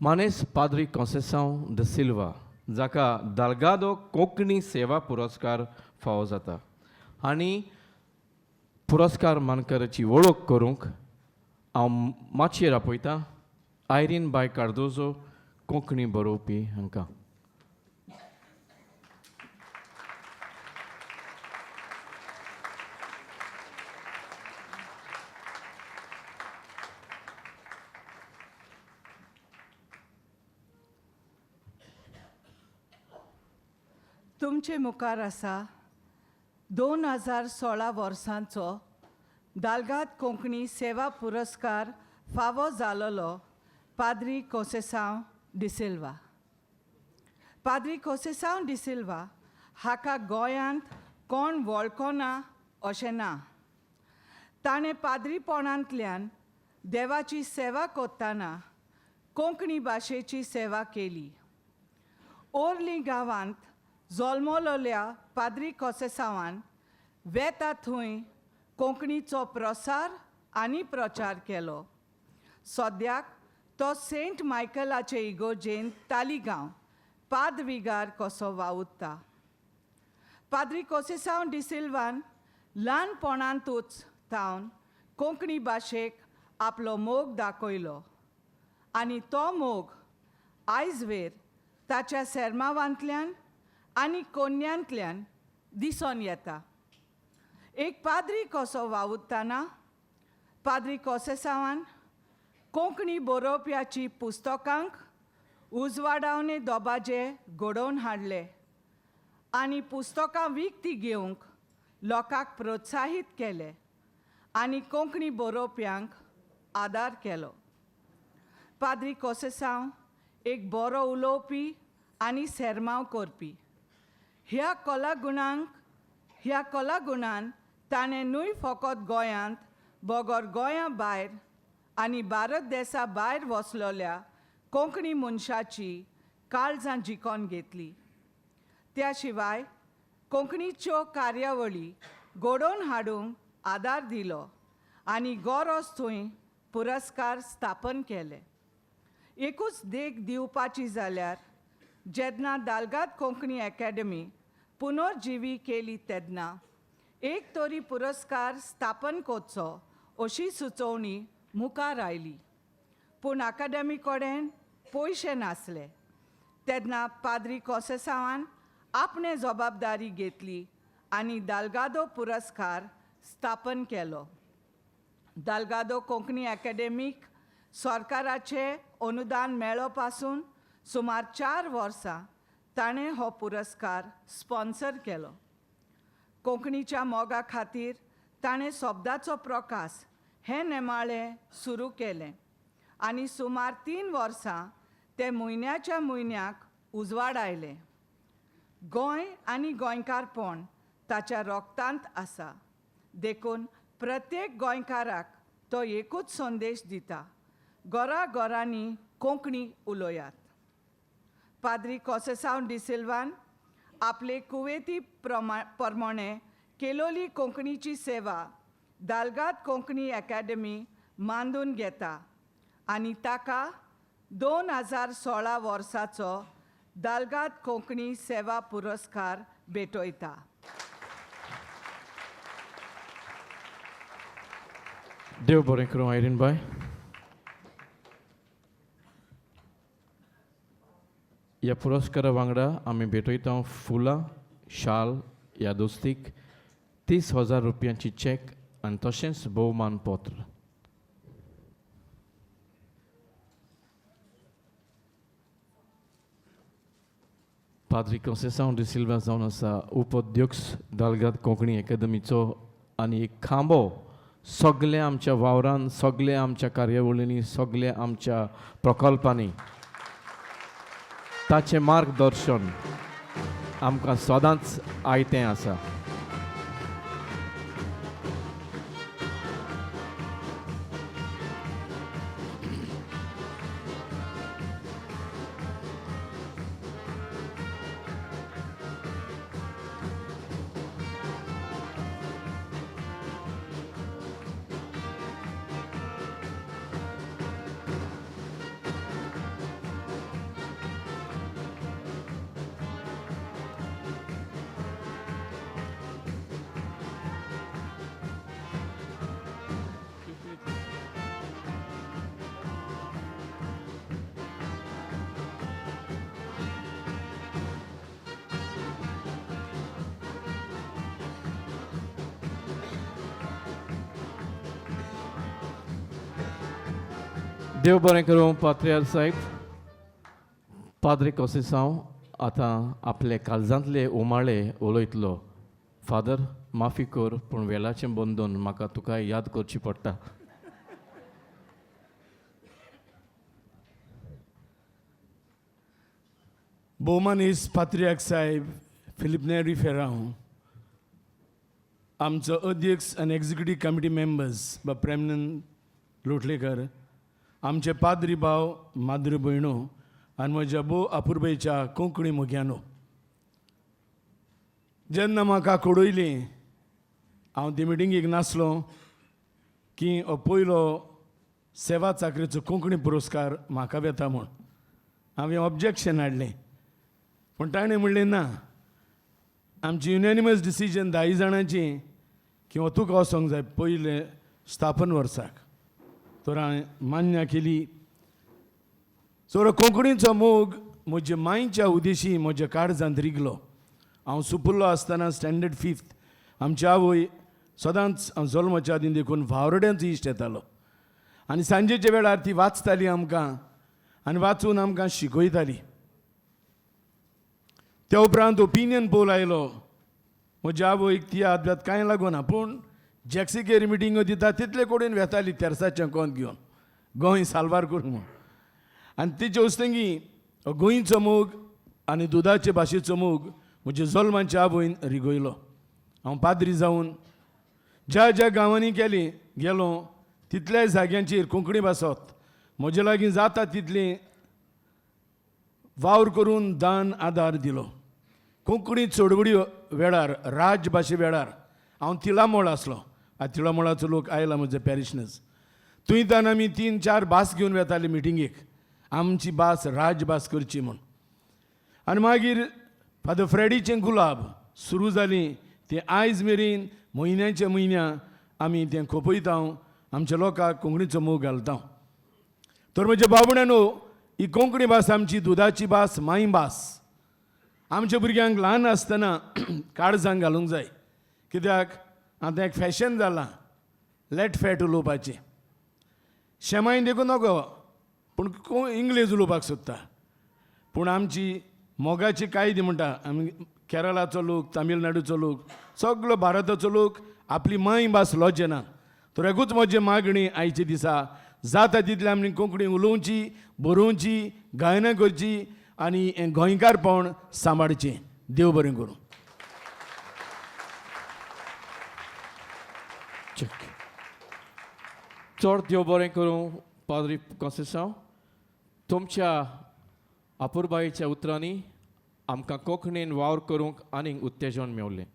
मानेस पाद्री कॉन्सेसांव the Silva जाका दाल्गादो कोंकणी सेवा पुरस्कार फावो जाता आनी पुरस्कार मानकराची वळख करूंक हांव माचयेर आपयतां आयरीन बाय कार्दोजो कोंकणी बरोवपी हांकां. तुमचे मुखार आसा 2016 वर्सांचो दाल्गाद कोंकणी सेवा पुरस्कार फावो जालोलो पाद्री कोसेसांव डिसिल्वा. पाद्री कोसेसांव डिसिल्वा हाका गोंयांत कोण वळखना अशें ना. ताणें पाद्रीपणांतल्यान देवाची सेवा करतना कोंकणी भाशेची सेवा केली. ओर्ली गांवांत जल्मलोल्या पाद्री कोसेसांवान वेता थंय कोंकणीचो प्रसार आनी प्रचार केलो. सद्याक तो सेंट मायकलाचे इगोर्जेंत तालिगांव पादविगार कसो वावुरता. पाद्री कोसेसांव डिसिल्वान ल्हानपणांतूच थावन कोंकणी भाशेक आपलो मोग दाखयलो आनी तो मोग आयजवेर ताच्या सेर्मावांतल्यान आनी कोन्यांतल्यान दिसोन येता. एक पाद्री कसो वावुरतना पाद्री कोसेसांवान कोंकणी बरोवप्याची पुस्तकांक उजवाडावणे दोबाजे घडोवन हाडले आनी पुस्तकां विकती घेवंक लोकांक प्रोत्साहीत केले आनी कोंकणी बरोवप्यांक आदार केलो. पाद्री कोसेसांव एक बरो उलोवपी आनी सेर्मांव करपी. ह्या कलागुणान ताणें न्हय फकत गोंयांत बगर गोंया भायर आनी भारत देसा भायर वसलोल्या कोंकणी मनशाची काळजां जिखोन घेतली. त्या शिवाय कोंकणीच्यो कार्यावळी घडोवन हाडूंक आदार दिलो आनी गरज थंय पुरस्कार स्थापन केले. एकूच देख दिवपाची जाल्यार जेन्ना दाल्गाद कोंकणी एकाडमी पुनर्जिवी केली तेन्ना एक तरी पुरस्कार स्थापन करचो अशी सुचोवणी मुखार आयली, पूण अकादमी कडेन पयशे नासले. तेन्ना पाद्री कोसेसांवान आपणे जबाबदारी घेतली आनी दाल्गादो पुरस्कार स्थापन केलो. दाल्गादो कोंकणी एकाडेमीक सरकाराचें अनुदान मेळो पासून सुमार 4 वर्सां ताणें हो पुरस्कार स्पॉन्सर केलो. कोंकणीच्या मोगा खातीर ताणें शब्दाचो प्रकाश हें नेमाळें सुरू केलें आनी सुमार 3 वर्सां तें म्हयन्याच्या म्हयन्याक उजवाड आयलें. गोंय आनी गोंयकारपण ताच्या रोगतांत आसा, देखून प्रत्येक गोंयकाराक तो एकूच संदेश दिता, घरा घरांनी कोंकणी उलयात. पाद्री कोसेसांव डिसिल्वान आपले कुवेती प्रमाणे केलोली कोंकणीची सेवा दाल्गाद कोंकणी एकाडमी मानून घेता आनी ताका 2016 वर्साचो दाल्गाद कोंकणी सेवा पुरस्कार भेटयता. देव बरें करूं आयरीन बाय. ह्या पुरस्कारा वांगडा आमी भेटयता फुलां, शाल, यादोस्तीक, 30,000 रुपयांची चॅक आनी तशेंच भोवमान पत्र. पाद्री कोसेसांव डिसिल्वा जावन आसा उपाध्यक्ष दाल्गाद कोंकणी एकादमीचो आनी एक खांबो सगळ्या आमच्या वावरान, सगळ्या आमच्या कार्यावळींनी, सगळ्या आमच्या प्रकल्पांनी ताचें मार्गदर्शन आमकां सदांच आयतें आसा. देव बरें करूं पात्र्यार साहेब. पाद्रे कोसेसांव आतां आपले काळजांतले उमाळे उलयतलो. फादर माफी कर, पूण वेळाचें बंधन म्हाका तुका याद करची पडटा. भोवमानीस पात्रियाक साहेब फिलीप नेरी फेरांव, आमचो अध्यक्ष आनी एक्झिक्युटीव कमिटी मेंबर्स बा प्रेमनंद लोटलेकर, आमचे पाद्री भाव माद्री भयणो आनी म्हज्या भोव अपुरबायेच्या कोंकणी मोग्यानो, जेन्ना म्हाका कोडयली हांव ते मिटिंगेक नासलो की हो पयलो सेवा चाकरेचो कोंकणी पुरस्कार म्हाका वेता म्हूण हांवें ऑब्जेक्शन हाडलें. पूण ताणें म्हणलें ना, आमची युनॅनिमस डिसिजन 10 जाणांची की हो तुका वचोंक जाय पयलें स्थापन वर्साक. तर हांवें मान्य केली. सो कोंकणीचो मोग म्हज्या मांयच्या उदेशी म्हज्या काळजांत रिगलो. हांव सुपुल्लो आसतना स्टँडर्ड 5th आमची आवय सदांच हांव जल्माच्या आदीं देखून वावरड्यांचो इश्ट येतालो आनी सांजेच्या वेळार ती वाचताली आमकां आनी वाचून आमकां शिकयताली. त्या उपरांत ओपिनियन पोल आयलो. म्हज्या आवयक ती आदव्यात कांय लागना, पूण जॅक्सिकेर मिटिंगो दिता तितले कडेन वेताली तेर्साचें कोंत घेवन गोंय साल्वार करूंक म्हूण. आनी तिचे वस्तंगी गोंयचो मोग आनी दुदाचे भाशेचो मोग म्हज्या जल्माच्या आवयन रिगयलो. हांव पाद्री जावन ज्या ज्या गांवांनी गेलो तितल्याय जाग्यांचेर कोंकणी भासत म्हजे लागीं जाता तितली वावर करून दान आदार दिलो. कोंकणी चळवळी वेळार राजभाशे वेळार हांव तिळामोळ आसलो. आतां तिळामोळाचो लोक आयला म्हजे पॅरिशनर्स. थंयच्यान आमी 3-4 भास घेवन वेताले मिटिंगेक, आमची भास राजभास करची म्हूण. आनी मागीर फादर फ्रेडीचें गुलाब सुरू जाली तें आयज मेरेन म्हयन्याच्या म्हयन्या आमी तें खोपयता, आमच्या लोकांक कोंकणीचो मोग घालता. तर म्हज्या बाबड्यानो, ही कोंकणी भास आमची दुदाची भास, माय भास. आमच्या भुरग्यांक ल्हान आसतना काळजांक घालूंक जाय. कित्याक आतां एक फॅशन जालां लेट फॅट उलोवपाचें. शेमाय देखून नको, पूण इंग्लीश उलोवपाक सोदता. पूण आमची मोगाची कायदे म्हणटा आमी केरळाचो लोक, तामिळनाडूचो लोक, सगलो भारताचो लोक आपली माय भास लॉजेना. तर एकूच म्हजी मागणी आयच्या दिसा जाता तितली आमी कोंकणी उलोवची, बरोवची, गायनां करची आनी हें गोंयकारपण सांबाळचें. देव बरें करूं. चड देव बरें करूं पाद्री कोंसेसांव. तुमच्या अपुरबायेच्या उतरांनी आमकां कोंकणीन वावर करूंक आनीक उत्तेजन मेवलें.